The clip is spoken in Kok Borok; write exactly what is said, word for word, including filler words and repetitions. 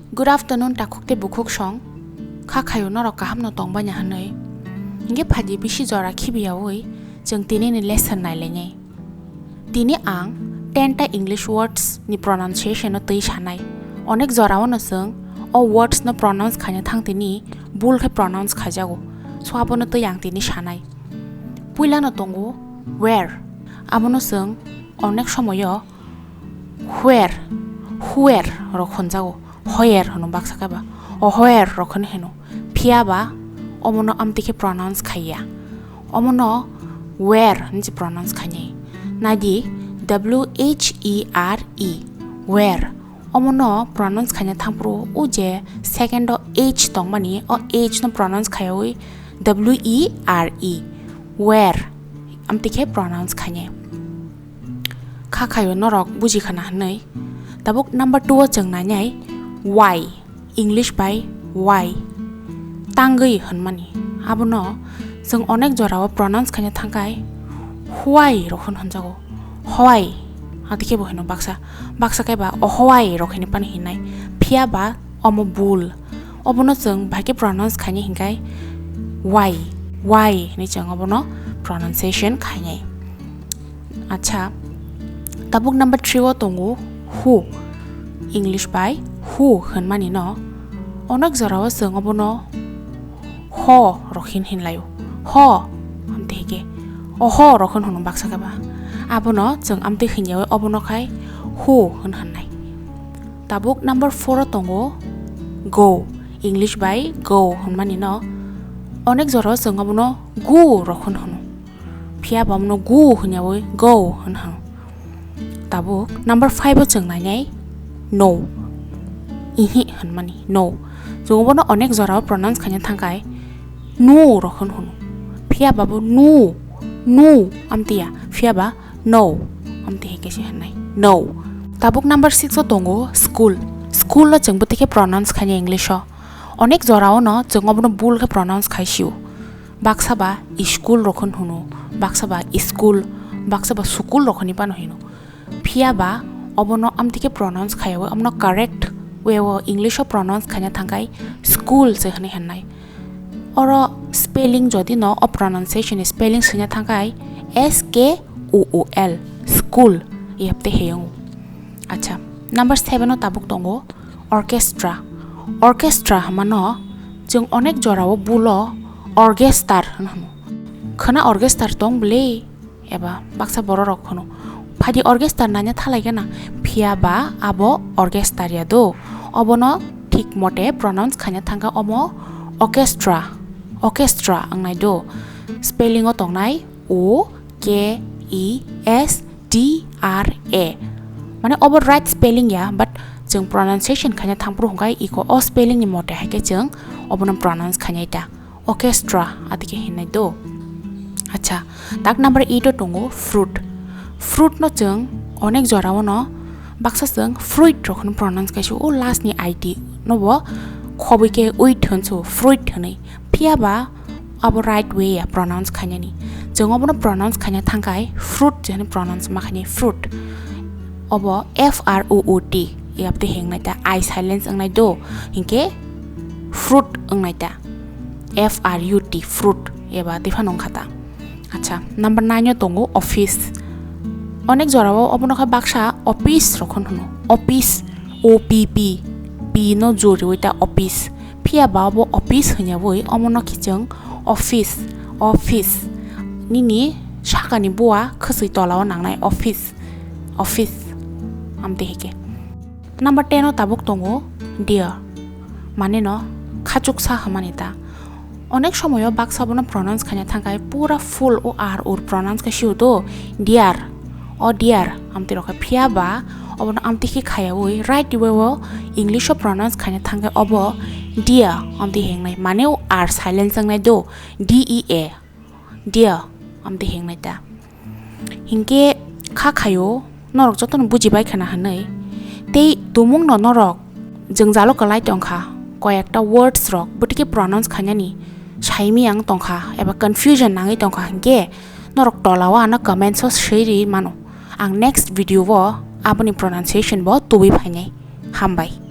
Good afternoon, takhuk tei bukhuk song. Kha khayo norok kaham no tong banya hwnwi. Hingke phaidi bisi jora khibiyawi chwng tini ni lesson nai lainai. Tini ang ten ta English words ni pronunciation no twi sanai. Onek jora o no chwng o words no pronounce khaina thang tini bul khe pronounce khaijago. So abono twi ang tini sanai. Puila no tongo where. Abono chwng onek somoyo where, where rok hwnjago, hoyer hwno baksa khe ba, o hoyer rok hwnwi hwno. Phiya ba omono amtwi khe pronounce khaiya. Omono where hwnwi se pronounce khainai. Naidi, W H E R E, where. Omono pronounce khaina thangphuru o je second o H tongmani, o H no pronounce khaiwi W E R E, where. Amtwi khe pronounce khainai. Kha khayo norok buji khana hwnwi. Tabuk number two o chwng nainai why, English bai why, tangwi hwnmani. Abono chwng onek jorao pronounce khaina thangkhai why rok hwn hwnjago. Why, hati khe bo hino baksa, baksa khe ba o why rok hini pano hinai. Phiya ba omo bul. Obono chwng bai khe pronounce khaini hinkhai why, why hini chwng obono pronunciation khainai. Acha, tabuk number three o tongo who. English bai who hwnmani no onek jorao chwng obono ho rok hin hin laio. Ho, amtwi hike. O ho rok hwn hwnwi baksa khe ba. Abono chwng amtwi hinyawi obono khai who hwn hwnnai. Tabuk number four o tongo go. English bai go hwnmani no onek jorao chwng obono gu rok hwn hwno. Phiya ba omono gu hwnyawi go hwn hwno. Tabuk number five o chwng nainai no. Ihi hwnmani no. Chwng obono onek jorao pronounce khaina thangkhai nu rok hwn hwno. Phiya ba bo nu, nu amtiya. Phiya ba no amtihi khe se hwnai. No. Tabuk number six o tongo school. School no chwng bwtwi khe pronounce khainai English o. Onek jorao no chwng obono bul khe pronounce khai sio. Baksa ba school rok hwn hwno, baksa ba school, baksa ba sukul rok hwnwi pano hino. Phiya ba obono amtwi khe pronounce khaiyawi omono correct way o English o pronounce khaina thangkhai school se hwnwi hwnnai. Oro spelling jodi no o pronunciation ni spelling swina thangkhai S K O O L, school, yapte heyong. Acha, number seven o tabuk tongo orchestra. Orchestra hwnmano chwng onek jorao bulo orchestar hwn hwno. Khwna orchestar tong bwle? Eba baksa borok rok hwno, phaidi orchestar naina thalai gana, phiya ba abo orchestar ya do, obono thik mote pronounce khaina thangkha omo orchestra, orchestra wngnai do. Spelling o tongnai O K E S T R A. Mane obo right spelling ya, but chwng pronunciation khaina thangphuru hwnkhe iko o spelling ni mote hai khe chwng obono pronounce khainai ta. Orchestra, adike hinai do. Acha, tak number eight o tongo fruit. Fruit no chwng onek jora o no baksa chwng fruit rok hwn pronounce kaisa o last ni I T no bo khobwi khe wit hwn so fruit hwnwi. Phiya ba abo right way ya pronounce khainani. Chwng obono pronounce khaina thangkhai fruit je hwnwi pronounce ma khainai fruit. Obo F R O O T yapte hingnai ta I silence wngnai do. Hinkhe fruit wngnai ta. F R U T, fruit, eba tei phano wngkha ta. Acha, number nine o tongo office. Onek jorao obono khe baksa office rok hwn hwno. Office, O P P, P no juriwi ta office. Phiya ba obo office hwnyawi omono khe chwng office, office. Nini sakani bua khwswi tolao nangnai office, office. Amtwi hike. Number ten o tabuk tongo dear, mane no khachuksa hwnmani ta. Onek somoyo baksa bono pronounce khaina thangkhai pura full o R ur pronounce khe sio do, dear, o dear, amtwi rokha. Phiya ba obono amtwi khe khayawi right way o English o pronounce khaina thangkhai obo dear amtwi hingnai, mane o R silence wngnai do, D E A, dear amtwi hingnai ta. Hinkhe kha khaio norok jotono bujibai khana hwnwi. Tei tumungno norok jwngjalo kwlai tongkha, koyekta words rok bwtwkhe pronounce khainani saimiyang tongkha eba confusion nangwi tongkha hinkhe norok tolao ano comments o swi ri mano. Ang next video o aboni pronunciation bo tubui phainai. Hambai.